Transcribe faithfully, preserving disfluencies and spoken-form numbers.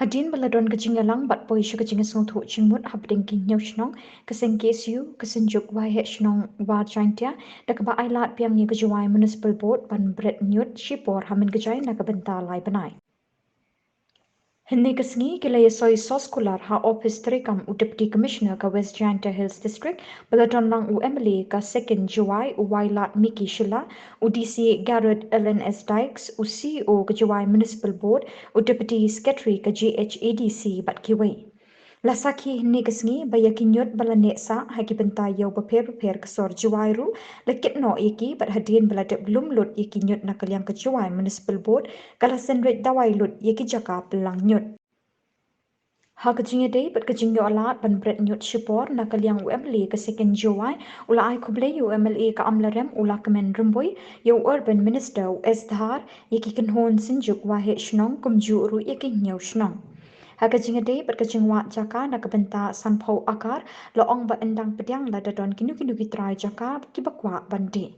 Hadien ba la don ka jingïalang bad poi sha ka jingsngewthuh jingmut hapdeng ki hynñiew shnong, ka seng KSU, ka seng juk Waheh Shnong War Jaiñtia, da kaba ai lad biang ïa ka Jowai Municipal Board ban bret ñiut shipor ha Mynkyjai na ka bynta lai bnai. Hynne ka sngi ki la ïasoi soskular ha ophis treikam u Deputy Commissioner ka West Jaiñtia Hills District, ba la don lang u MLA ka Second Jowai u Wailadmiki Shylla, u DC Garod L N S Dykes, u CEO ka Jowai Municipal Board, u Deputy Secretary ka JHADC bad kiwei. La sakhi hynne ka sngi ba ïa ki ñiut ba la neh sah ha ki bynta ïew bapher bapher ka sor Jowai ruh la kit noh ïa ki, bad hadien ba la dep lum lut ïa ki ñiut na ka liang ka Jowai Municipal Board, ka la synreit dawai lut ïa ki jaka pynlang ñiut. Ha ka jingïadei bad ka jingïoh lad ban bret ñiut shipor na ka liang u MLA ka Second Jowai, u la ai khublei ïa u MLA ka Amlarem u Lahkmen Rymbui, ïa u Urban Minister u S Dhar, ïa ki kynhun seng juk Waheh Shnong kumjuh ruh ïa ki hynñiew shnong. Ha ka jingïadei bad ka jingwad jaka na ka bynta sanphew akar, la ong ba yn dang pdiang lada don kino kino ki trai jaka kiba kwah ban dih.